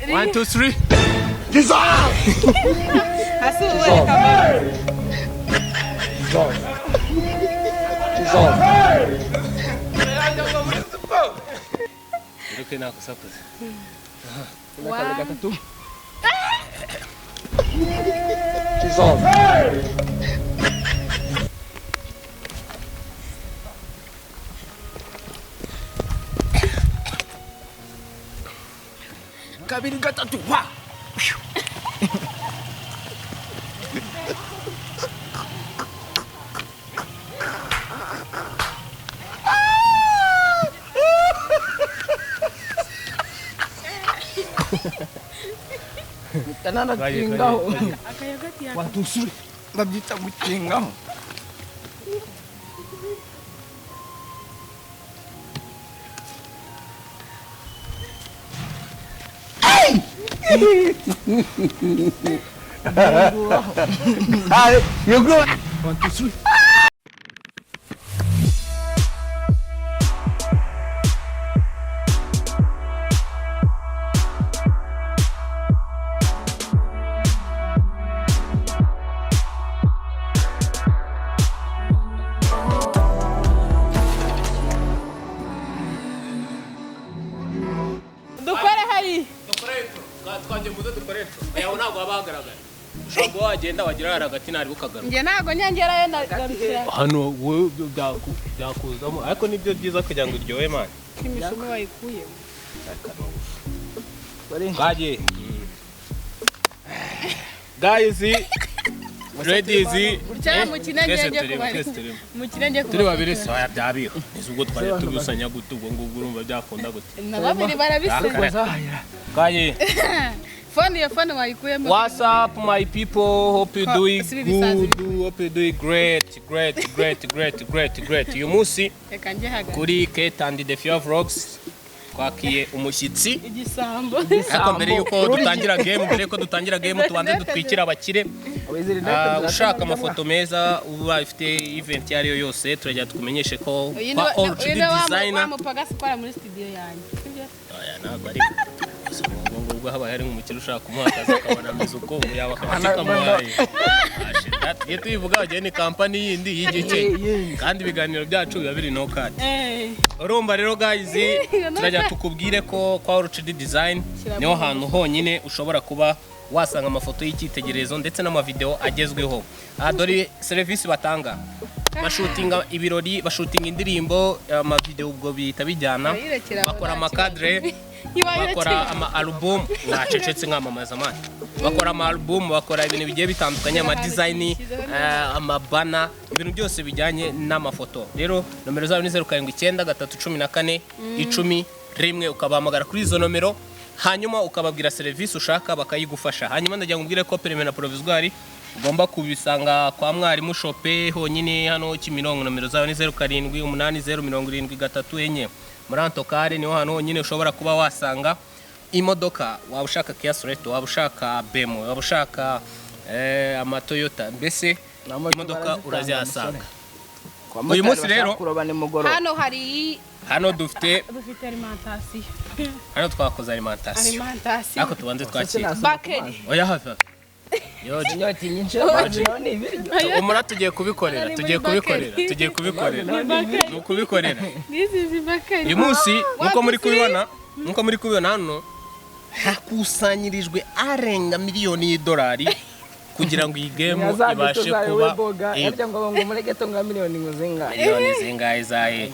One, two, three. Hasi uwereka mbere. Iruke nakusakuza. One. Gatatu. Kabiri, gatatu, wa. Tananakingaho. Akayogati yaka. One, two, three. Babyita gukingaho. One, two, three. Dukore hari. Twanjye muze dukore intro. Yawe ntabwo haba hagaragara. Ushobora kuba wagenda wagera hariya hagati ntari bukagaruka. Njye ntabwo nyangerayo ndagarukira. Hano wowe byakuzamo, ariko nibyo byiza kugira ngo uryohe, man. Imishumi wayikuyemo. Twagiye. Guys, ladies, Cyangwa mukine twese ngenge turimo, kubari. twese turimo. Mukine nge Turi babiri sawa byabiho. Ese ubwo twari tubisanya gute, ubwo ngubwo urumva byakunda gute? Na babiri barabisize. Twagiye. Phone, iyo phone wayikuyemo. What's up, my people? Hope you doing si ibisazi. good. Hope you doing great, great, great, great, great, great. Uyu munsi Reka njye hagati. kuri Kate and the Fear Vlogs twakiye umushyitsi. Igisambo. Ariko mbere yuko dutangira game, mbere yuko dutangira game, tubanze dutwikire abakire. Ushaka amafoto meza, uba ufite event iyo ari yo yose, turajya tukumenyeshe ko Uyu kwa ni Orchid uyu ni wa Designer. wa mupagasi ukora muri studio yanjye. Sibyo? Oya, ntabwo ari ubwo ngubwo. Habaye hari nk'umukire ushaka kumuha akazi, akabona ameze uko, ubu yaba akaba kikamuhaye. Tugiye tuyivuga wagiye ni kampani yindi y'igice, kandi ibiganiro byacu biba biri no cut. Urumva rero guys, turajya tukubwire ko kwa Orchid Design niho hantu honyine ushobora kuba wasanga amafoto y'icyitegererezo ndetse n'amavideo agezweho. Aha dore serivisi batanga: bashutinga ibirori, bashutinga indirimbo, amavideo ubwo bihita bijyana. Bayirekera aho, Bakora nta amakadre, Ntiwayirekera. bakora ama album. Mwacecetse nkamamaza, man. Bakora ama album, bakora ibintu bigiye bitandukanye, ama design, amabana, ibintu byose bijyanye n'amafoto. Rero nomero zabo ni 07931410 1, ukabahamagara kuri izo nomero, hanyuma ukababwira serivisi ushaka bakayigufasha. Hanyuma ndagira ngo ubwire ko permis na provisoire ugomba kubisanga kwa Mwarimu Shope honyine hano Kimironko. Nomero zabo ni 07807334. Muri Antokare niho hantu honyine ushobora kuba wasanga imodoka. Waba ushaka Kia Sorento, waba ushaka BMW, waba ushaka amaToyota, mbese imodoka urazihasanga. Uyu munsi rero- kuroba nimugoroba. Hano hari Hano dufite dufite alimentation. Hano twakoze alimentation. Alimentation. Ariko tubanze twakira. Bakeri. Oya, hafi hafi. Yoje. Inyota nyinshi, amazi nayo ni ibiryo. Umura tugiye kubikorera. Ni muri Tugiye kubikorera. bakeri. Tugiye kubikorera. Bakeri. Ni ukubikorera. This is bakeri. Uyu munsi nkuko muri kubibona hano hakusanyirijwe arenga miliyoni y'idolari kugira ngo iyi game ibashe kuba. Harya ngo muri geto nga miliyoni ngo zingahe? Miliyoni zingahe zahe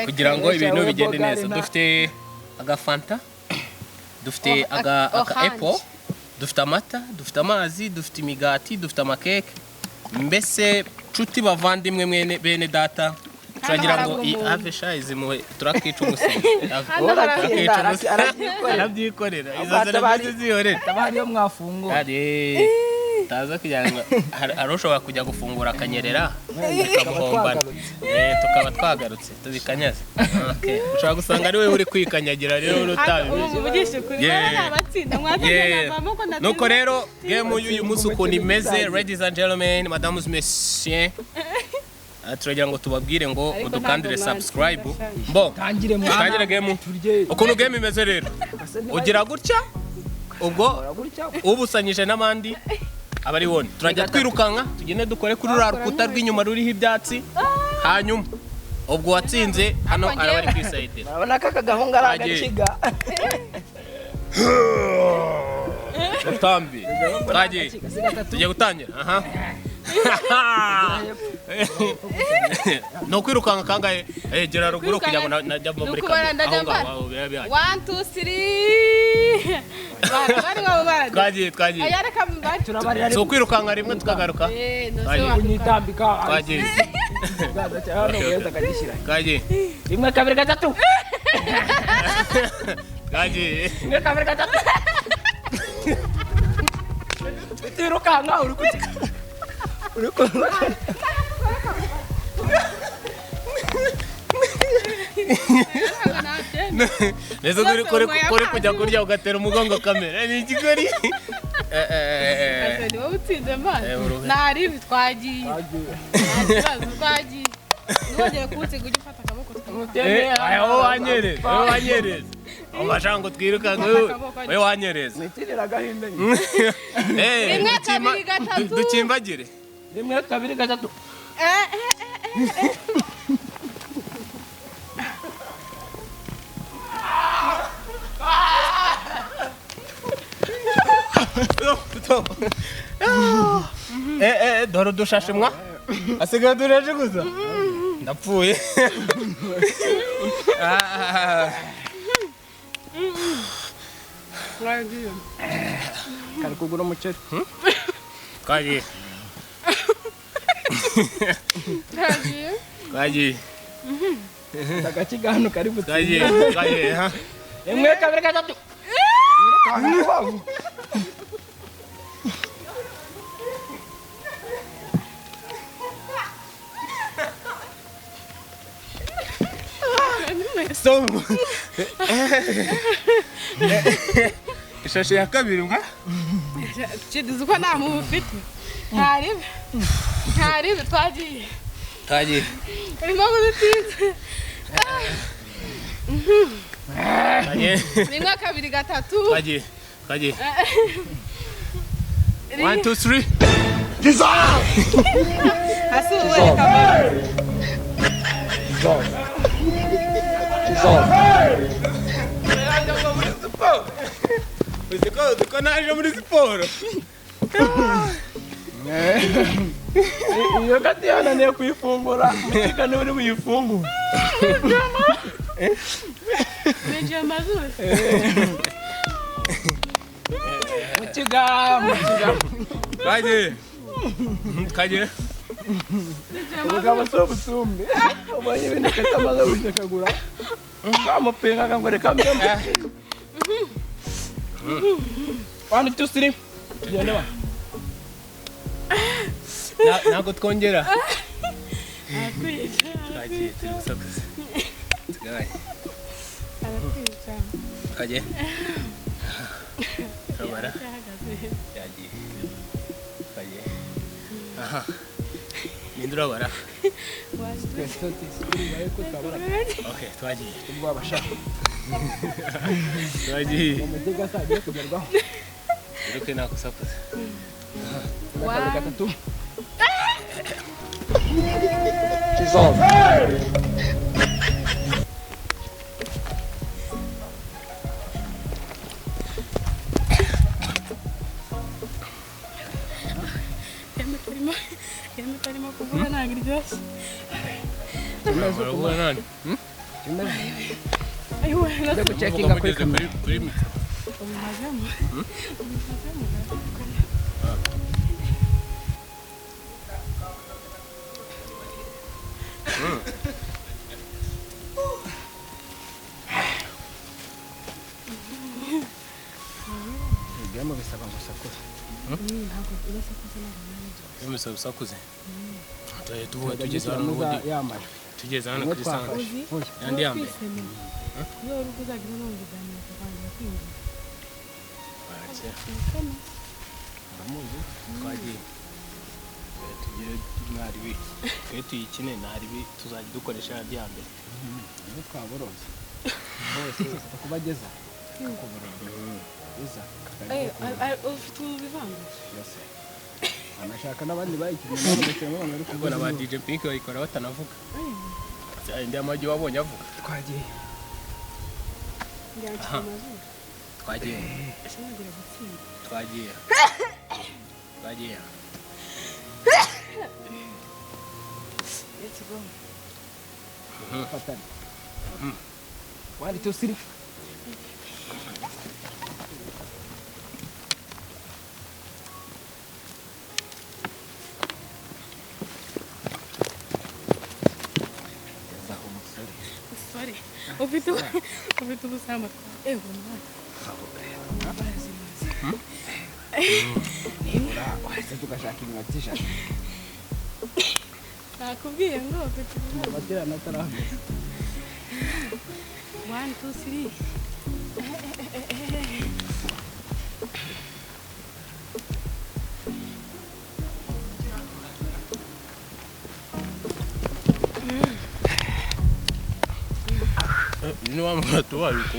kugira ngo ibintu bigende neza? Dufite agafanta, dufite aga Orange. apple, dufite amata, dufite amazi, dufite imigati, dufite amakeke. Mbese nshuti bavandimwe, mwene bene data, turagira ngo haragwa iyi umuntu. ave sha izimuhe turakica umusenyi. Hano haragwa. Arakica. Arabyikorera. Arabyikorera izo Ahubwo serivisi zihorera. Hataba hariyo mwafungura. Ari taza kugira ngo hari ushobora kujya gufungura akanyerera bikamuhombana. Tukaba twagarutse tubikanyaze. Okay. Ushobora gusanga ari wowe uri kwikanyagira rero uri Ubu utabimenye. muvugishe ukuri. Yeah. Baba ni abatsinda mwatsinda. Yeah. Navamo ko natsinda. Nuko rero game y'uyu munsi ukuntu imeze, ladies and gentlemen, madames, messieurs. Turagira ngo tubabwire ngo Ariko mudukandire ntabwo subscribe. mwatsinda. Mbo Tangire mwana. tangire game. Turye. Ukuntu game imeze rero, ugira gutya, ubwo Gutya. ubusanyije n'abandi aba ari wone. Turajya twirukanka tugende dukore kuri ruriya rukuta rw'inyuma ruriho ibyatsi, hanyuma ubwo uwatsinze hano araba ari kwisayidira. Urabona ko aka gahunga ari Twagiye. agakiga. Rutambi, twagiye, tugiye gutangira. Aha, ni ukwirukanka kangahe? Gera ruguru kugira ngo najya Ni muri ukubara, kamera ndajya aho ngaho mbara. aho biba bihagije. 1 2 3 bara bari wabo bara. Twagiye, twagiye. Aya, reka mbare. Turabarira. Si ukwirukanka rimwe tukagaruka? Eh, no se Twagiye. wakwirukanka. Kunyitambika. Twagiye. Ikiganza cyawe hano guheza akagishyira. Twagiye. 1 2 3. Twagiye. 1 2 3. Utirukanka uri kuki. Uri kuza. Ntabwo nabyemera. Neza kuri kujya kurya ugatera umugongo kamera ni ikigori. Ese ni wowe utsinze mazi. Eh, uruhe. Ntari twagiye. Nta kibazo, twagiye. Ntiwongere kuwusiga, ujye ufata akaboko tukamuha. Aya, wowe wanyereza, wowe wanyereza ubasha ngo twirukanke, wowe wanyereza. Nitirira agahinda nyine. Eh, 1 dukimba- 2 3. Dukimbagire. 1 2 3. Eh, eh. Eh eh, dore udushashe mwa, asigaye udushashe gusa, ndapfuye. Ah. Twagiye. Kari kugura umuceri. Twagiye. Twagiye. Twagiye. Agakiga hano kari Twagiye. butsinda. Twagiye ha. 1 2 3. Yirukanka vuba. Stop. Ishashi ya kabiri mwa. Chidizi uko nta muntu ufite. Ntaribi. Ntaribi, twagiye. Twagiye. Urimo kudutinze. Twagiye. 1 2 3. Twagiye. Twagiye. 1 2 3. Hasi ubu reka mbare. Uzi ko naje muri siporo. Iyo gati yananiye kuyifungura, mukiga niwe uri buyifungure. Ninjiye amazuru. Mukiga, mukiga. Twagiye. Twagiye. Ubugabo si ubusumbe. Ubonye ibintu kata amaze gushekagura. Kamupinga ngo reka mbe. 1 2 3. Tugende wa. Ntabwo twongera. Arakwica. Twagiye, turi gusakuza. Tugabanye. Arakwica. Twagiye. Turabara. Ahagaze. Yagiye. Twagiye. Aha. Ninde urabara? Okay, twagiye. Ubwo abashaka. Twagiye. Umutega saa agiye kugerwaho. Wiruke nakusakuza. 2 3. Game itarimo kuvuga ntabwo iryoshye. Uravuga nani? Ayiwe, Njya gucekinga kuri Mugeze kamera. kuri mikoro. ubimazemo. Ubimazemo. Game bisaba ngo usakuze. Bisaba usakuze. Tugiye tuvuga tugeze hano n'ubundi. Yambaye. Tugeze hano kuri santere. Uzi? Yandi ya mbere. Iyo uri kuzagira no mu biganiro tukangira kwinjira. Twagiye. Tugire mwaribi twe tuyikine ntaribi tuzajya dukoresha rya mbere. Nibo twaboroze bose tukubageza kakuboroga iza. Ufite ubivanga. Yose anashaka n'abandi bayikinnye nabo bagashyiramo abantu bari Ubwo na ba kuvuza. DJ Pink bayikora batanavuga. Indi amagi wabonye avuga. Twagiye. Ngira amazuru. Twagiye. Sinongera gutsinda. Twagiye. Twagiye. Let's go. Fatana. 1 2 3. Sorry. Ufite ubusambo. Ego mwana. Barazimaze. Wahise tugashaka iminota 100. Nakubwiye ngo ufite ubusambo. Amaterano atarahageze. 1 2 3. Ni wa mwato wabiko.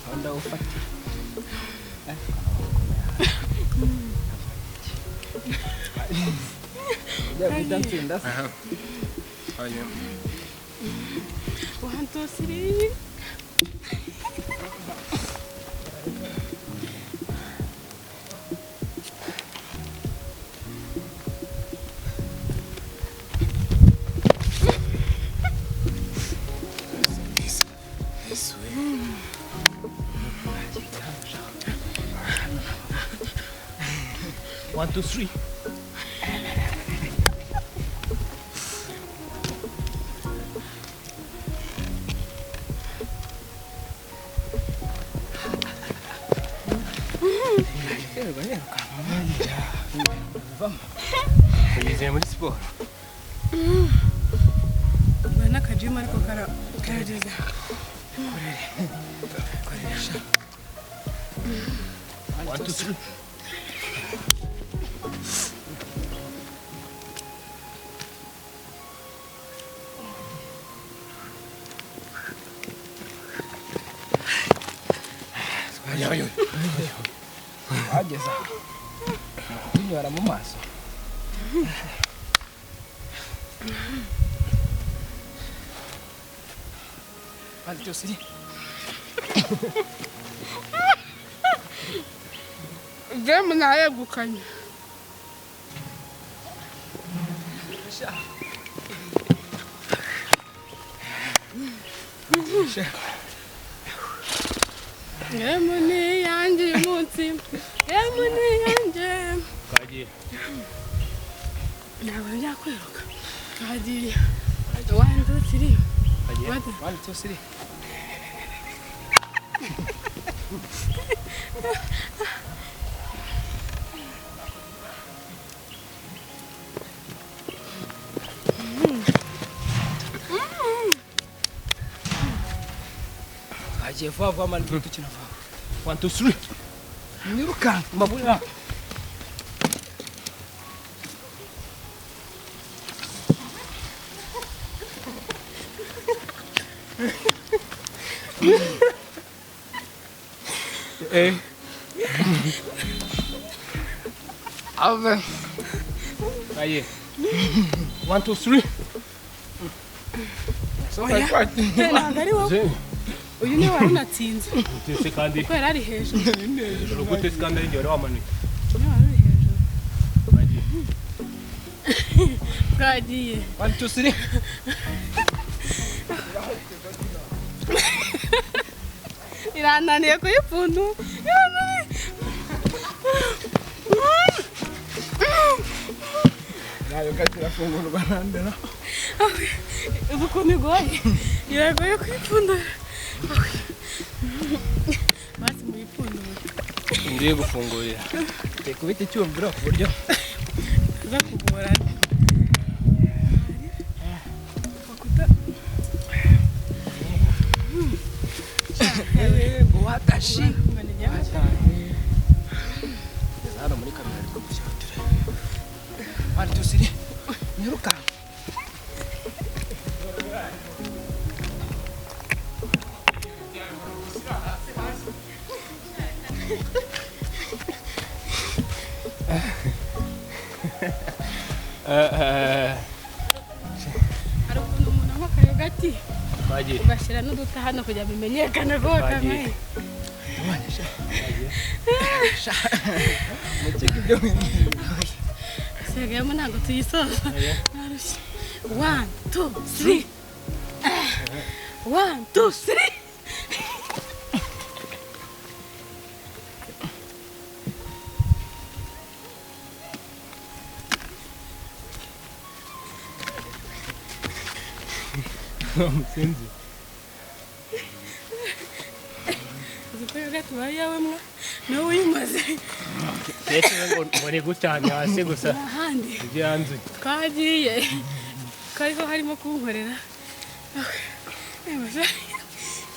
Aho ndawufatira. Ujya guhita nsinda se. Hanyuma 1 2 3. One, two, three. Yizeye muri siporo. Ba n'akajima ariko karageza. 1 2 3. Wageze aho ni ukutunyura mu maso. 1 2 3. Game nayegukanye. Game ni iyanjye uyu munsi. Game ni iyanjye. Twagiye. Ntabwo njya kwiruka. Twagiye. 1 2 3. Twagiye. 1 2 3. Twagiye vuba vuba mani dukina vuba. 1 2 3. Mwirukanka mbabura. Ave. Twagiye. 1 2 3. Ntabwo ari wowe. Uyu niwe wari unatsinze. Gute kandi Kubera ari hejuru. gute kandi ari njye wari wamanuye. Niwe wari uri hejuru. Twagiye. Twagiye. 1 2 3. Irananiye kuyipfundu. Irananiye. Nayo kakirafungurwa nandera. Uzi ukuntu igoye. Iragoye kuyipfundura. Basi muyipfundure. Ngiye gufungurira. Kubita icyumviro ku buryo Iza kugorana. Wakuta. Ngo watashi. Ngo ni nyamasheke. Nyirukanka. Hari ukuntu umuntu anywa akayogati Twagiye. ugashyira n'uduta hano kugira ngo bimenyekane ko wakanyweye. Mukeka ibyo Sigayemo ntabwo tuyisoza. Narushye. 1 2 3 1 2 3. Mutsinzi. Uzi ko yogati ubaye iyawe mwa nawe uyimaze. Keke ngo ni gucyane hasi gusa. Ahandi Ibyo yanzuye. twagiye ko ariho harimo kunkorera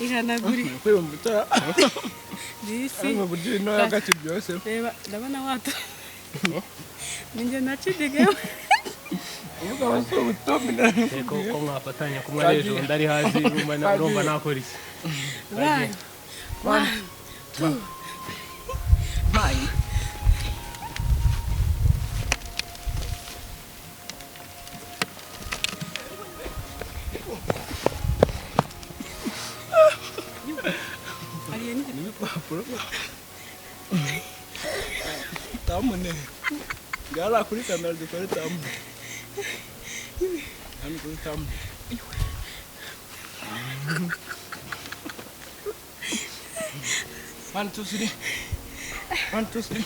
ihanaguri kwiyumva disi. mu buryo ino yagati byose. Reba ndabona wato ninjye nacidigeho. Uvuga abasore ubutumbi. Ko ko mwafatanya kumwe ejo undi ari hasi, urumva nakora iki? 1 1 2. Mayi. Ariye n'igiti. N'ibipapuro. Tamune. Ngara kuri kamera dukore tamune. Hano kuri tamune. 1 2 3. 1 2 3.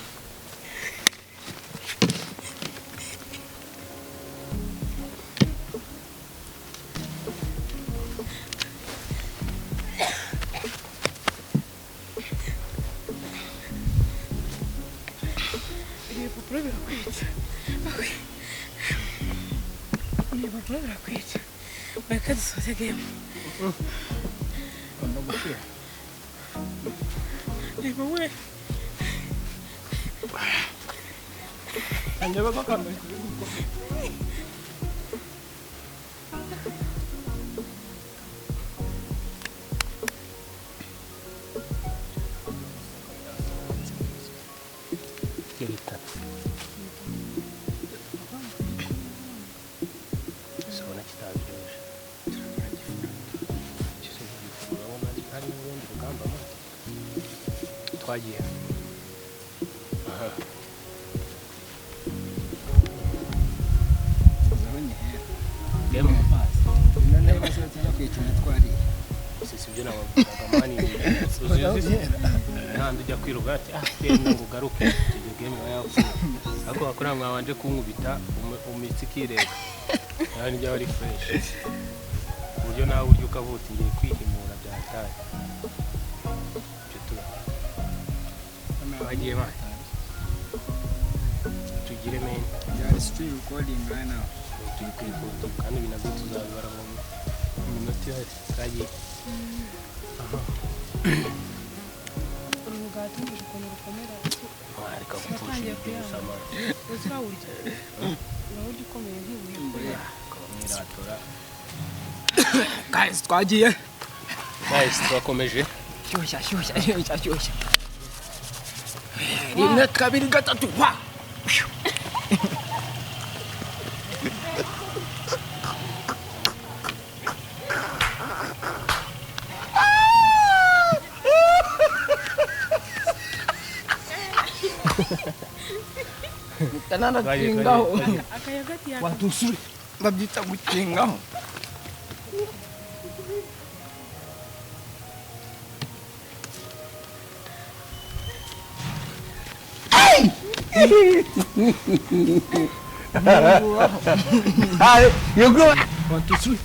Ibipapuro birakwica. Ibipapuro birakwica. Reka dusoze game. Ugomba gushyira. Reba we. Ndeba ko kamera. Bitatu. Ubona kitaryoshye. Urabona hari n'urundi rugamba mo. Twagiye. Aha. Game. Noneho bose tujya kwikina twariye. Si ibyo nababwiraga mani. Uzi nandi ujya kwiruka ati ah genda ngo ugaruke icyo game iba yapfuye. Ariko bakora mwabanje kunkubita umitsi ikirega. Nawe nibyo ari fresh. Uburyo nawe urya ukavuta ngiye kwihimura byataye. Ibyo tuba. Bagiye bana. Tugire men. Byari still recording right now. Turi kuri kandi ibi nabyo tuzabibara mu minota ihari. Twagiye. Umugati wumvise ukuntu rukomera. Reka gupfusha ibyo gusa. Uzi urawurya. Urawurya ukomeye nk'ibuye. Ukaba mwiratora. Guys, twagiye. Guys, turakomeje. Shyushya shyushya shyushya shyushya. 1 2 3 wa. Tanana kingaho. Akayogati yaka. 1 2 3. Babyita gukingaho. You go. 1 2 3.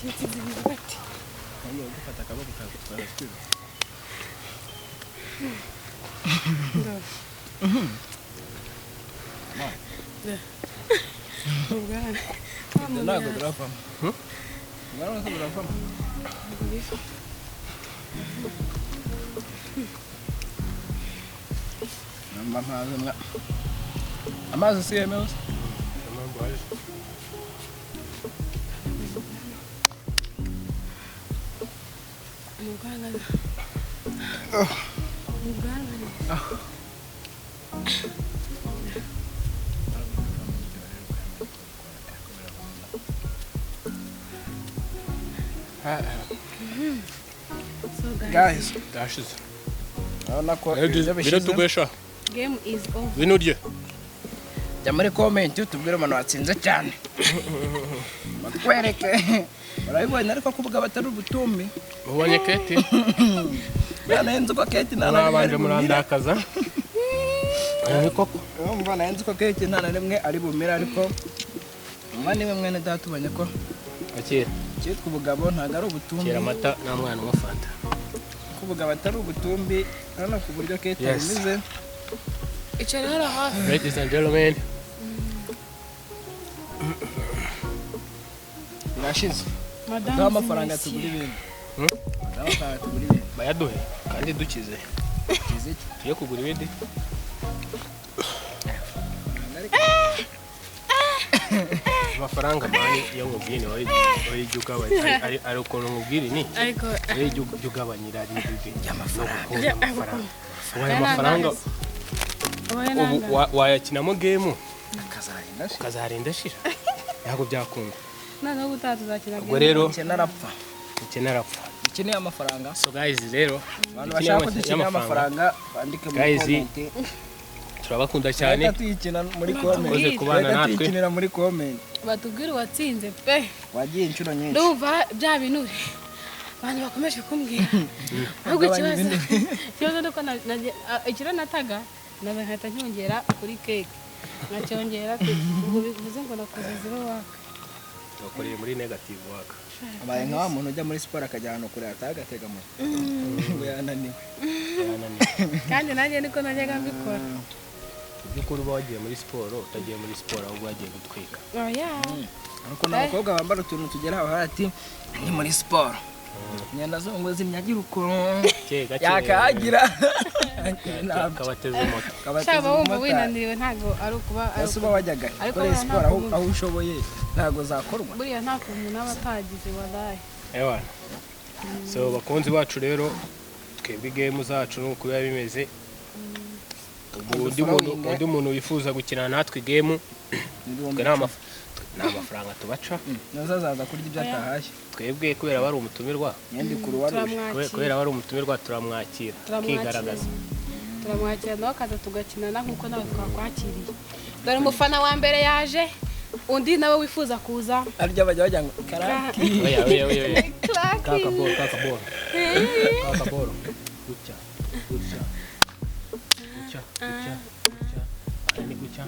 Imyumbati. Gufata akaboko kagutwara sipiro. Ubwanwa. Ibyo ntabwo biravamo. Ubwanwa se buravamo? Namba ntazi mwa. Amazi si yemewe se? Impamvu waje. Ni ubwanwa. Ni ubwanwa. So guys, Guys, Byashize. urabona ko ibyo bishize. Biratugwesha. Game is over. Ngwino urye. Jya muri comment utubwire umuntu watsinze cyane. Batwereke. Urabibonye ariko ko ubwo batari ubutumbi. Ubonye Keti? Nari nzi ko Keti nta na rimwe Murabanje ari bumire. murandakaza. Ni koko. Urumva nari nzi ko Keti nta na rimwe ari bumire, ariko umva niwe mwene data ubonye ko Akira. cyitwa ubugabo ntabwo ari ubutumbi. Kera amata nta mwana unywa fanta. Ko ubugabo atari ubutumbi, urabona ku buryo Keti Yes. bimeze. Icara hano hafi. Ladies and gentlemen. Birashize. Madame Duhe amafaranga Zimesiye. tugura ibintu. Hmm? Duhe amafaranga tugura ibintu. Bayaduhe kandi dukize. Tukize iki? Tujye kugura ibindi. Amafaranga mani iyo nkubwiye ni wowe ujya ugabanya, ari ukuntu nkubwira ni Ariko wowe ujya ugabanyira ari bibi Ya, amafaranga ubaye amafaranga ubaye ubu nanga. wayakinamo game Akazarinda ashira. ukazarinda ashira, ntabwo byakunda. Noneho ubutaha tuzakina Ubwo game. rero Umukene arapfa. umukene arapfa. Ukeneye amafaranga. So guys rero, Abantu bashaka ko dukeneye amafaranga bandike muri Guys, comment. turabakunda cyane. Reka tuyikina muri comment. Murakoze kubana Reka natwe. tuyikinira muri comment. Batubwire uwatsinze pe. Wagiye inshuro nyinshi. Ndumva bya bintu abantu bakomeje kumbwira. Ahubwo Ugabanya ikibazo ibindi. ikibazo nuko ikiro nataga naza nkahita ncyongera kuri keke, nkacyongera ubwo bivuze ngo nakoze zero waka. Bakoreye muri negative waka. Abaye nka wa muntu ujya muri siporo akajya ahantu kure ataha agatega moto ngo yananiwe. Yananiwe. Kandi nanjye niko najyaga mbikora. Mu by'ukuri uba wagiye muri siporo utagiye muri siporo, ahubwo wagiye gutwika. Oya. Ariko n'abakobwa bambara utuntu tugera aho hati ni muri siporo. Imyenda zo ngo zimyagira ukuntu Gake gake. yakahagira. Kabateze moto. Shaba wumva winaniriwe ntabwo ari ukuba ari Ese uba wajyaga Ariko gukora buriya siporo nta kuntu. aho ushoboye ntabwo zakorwa. Buriya nta kuntu umuntu aba atagize wadaye. Ewana. So bakunzi bacu rero, twebwe game zacu ni uko biba bimeze. Ubwo undi muntu wifuza gukina natwe game, twe nta mafaranga tubaca. Nazo azaza kurya ibyo atahashye. Twebwe kubera bari umutumirwa, Nyandi kuruwa ruje. kubera bari umutumirwa turamwakira akigaragaza. Turamwakira nawe akaza tugakinana nk'uko nawe twakwakiriye. Dore umufana wa mbere yaje, undi nawe wifuza kuza. Arya bajya bajya ngo karaki. Oya oya oya oya. Clark. Kakaboro kakaboro. Kakaboro. Gutya gutya gutya gutya gutya. Aha ni gutya.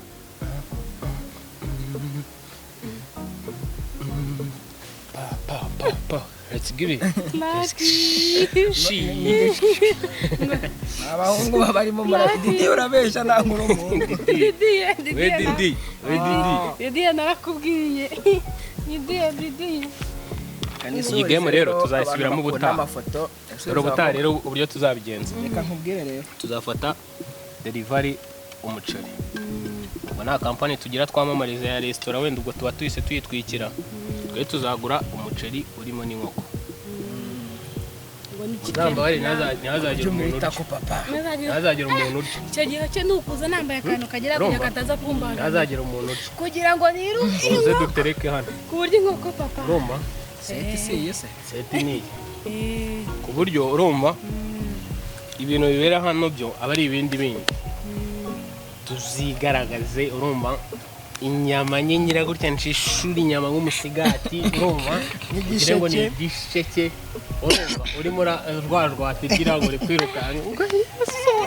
Pa pa pa pa. Let's give it. Clark. She. Abahungu barimo maradidi urabesha nta nkuru umuhungu. Didiye, We Didiye. Didi. We Didi. Didiye narakubwiye. Didiye, Didiye. Iyi game rero tuzayisubiramo ubutaha. Amafoto. Dore ubutaha rero uburyo tuzabigenza. Reka nkubwire rero. Tuzafata delivery umuceri. Ubwo nta kampani tugira twamamariza ya resitora, wenda ubwo tuba tuhise tuyitwikira. Twe tuzagura umuceri urimo n'inkoko. Ngo ni chicken. Uzambabare ntihazagire umuntu Byumwita urya. ko papa. Ntihazagire umuntu urya. Icyo gihe cyo ni ukuza nambaye akantu kagera kugira Urumva? kataza kumbangamira. Ntihazagire umuntu urya. Kugira ngo niruke Uze dutereke hano. ku buryo inkoko papa. Urumva? Seti si iyi se. Seti ni iyi. Eh, Ku buryo urumva ibintu bibera hano byo aba ari ibindi bindi. Tuzigaragaze urumva inyama nyenyira gutya nshishura inyama nk'umusigati urumva ugire ngo ni igisheke urumva urimo rwarwatigira ngo uri kwirukanka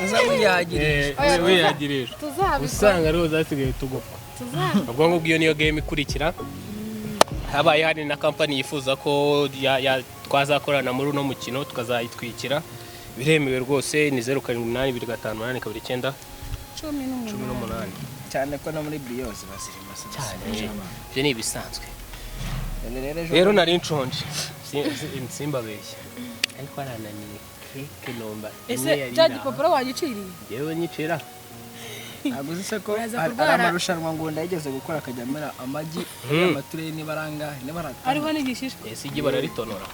Uza wiyagirisha. wiyagirisha tuzabikora. usanga ariho zasigaye tugupfa. Tuzabikora. Ubwo ngubwo iyo niyo game ikurikira. Habaye hari na kampani yifuza ko twazakorana muri uno mukino tukazayitwikira, biremewe rwose. Ni 07825829 18. 18. Cyane ko no muri biyose bazirimo. Cyane, ibyo ni ibisanzwe. Rero ejo Rero nari nshonje, simbabeshye, ariko arananiye keke nomba. Ese cya gipapuro wagiciriye? Yewe, nyicira. Ntabwo uzi se ko Uraza hari kurwara. Hari amarushanwa ngo ndayigeze gukora, akajya amera amagi amatureyi, niba ari angahe, niba ari atandatu. Hariho n'igishishwa. Ese igi bararitonora?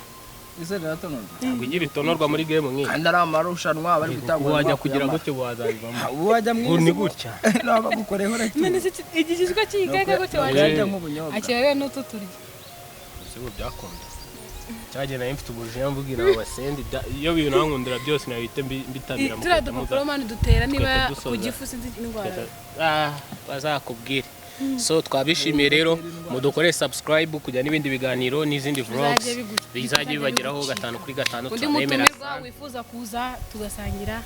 Ese riratonorwa? Ntabwo igi ritonorwa muri game nk'iyi. Kandi ari amarushanwa bari gutanga. Wajya kugira gutyo wazabivamo. Ubu wajya mu Ubu ni gutya. Naba bagukoreho. None se igishishwa cy'iyi keke gutyo Urajya wagiciriye? nk'ubunyobwa. Akira rero n'utu turya. Ese ubu byakunda cyagiye? Nari mfite umujinya mvugira abo basendi iyo bintu nankundira byose nabite mbitamira. Turiya dupapuro mani dutera niba Tugahita dusoza. ku gifu, sinzi indwara. Ah, bazakubwire. So twabishimiye rero, mudukore subscribe kugira n'ibindi biganiro n'izindi vlogs Bizajya bizajya bibageraho bizajya 5 kuri 5. Undi Turabemera. mutumirwa wifuza kuza tugasangira,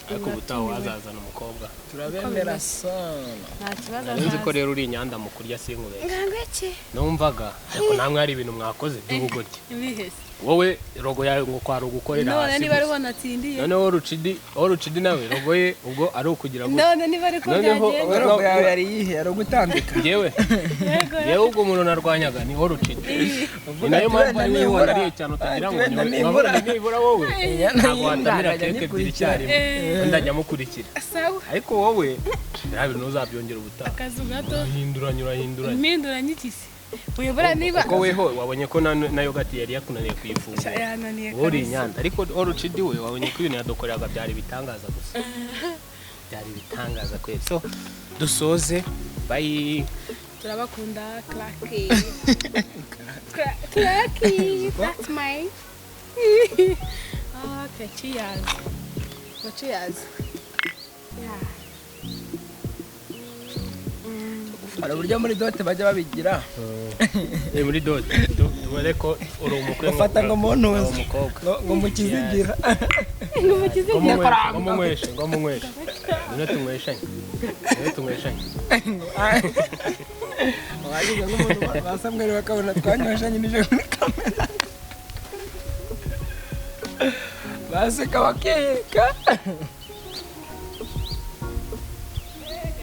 Ariko ubutaha uratumiwe. wazazana umukobwa. Turabemera sana. Nta kibazo. Nari nzi ko Azaza. rero uri inyanda mu kurya, sinkubeshye. Ngango iki? Numvaga ariko namwe hari ibintu mwakoze by'ubugoryi. Ibihese? Wowe rogo yawe ngo kwari ugukorera None hasi niba gusa. ariho natsindiye. Noneho rucidi, wowe rucidi nawe rogo ye ubwo ari ukugira gutya. None niba ariko Noneho- byagenda. Wowe rogo yawe yari iyihe? Yari ugutambika? Njyewe Yego. Njyewe ubwo umuntu narwanyaga ni wo rucidi, ni nayo mpamvu ari wowe wanariye cyane, utagira ngo Wenda ni nibura. wowe nibura wowe ntabwo watamira Nkajya keke ebyiri nyikurikira. icyarimwe, undi ajya amukurikira. Sawa. Ariko wowe biriya bintu ntuzabyongera ubutaha. Akazu gato. Urahinduranya, urahinduranya. Impinduranya ikisi uyobora niba Kuko weho wabonye ko na yogati yari yakunaniye kuyifungura. Yananiye. Wowe uri Kabisa. inyanda, ariko orucidi we wabonye ko ibintu yadukoreraga byari ibitangaza gusa, byari ibitangaza kweli. So dusoze, bye. Turabakunda. Claki claki, that's mine. Okay, cheers. Well, cheers, yeah. Hari uburyo muri dot bajya babigira. Muri dot tubare ko uri umukwe. Bafata ngo mu ntuza. Uri umukobwa. Ngo mukizigira. Ngo mukizigira. Ngo munyweshe, ngo munyweshe, ngwino tunyweshanye, ngwino tunyweshanye. Wagize nk'umuntu basamweri bakabona twanyweshanye nijoro muri kamera, baseka bakeka.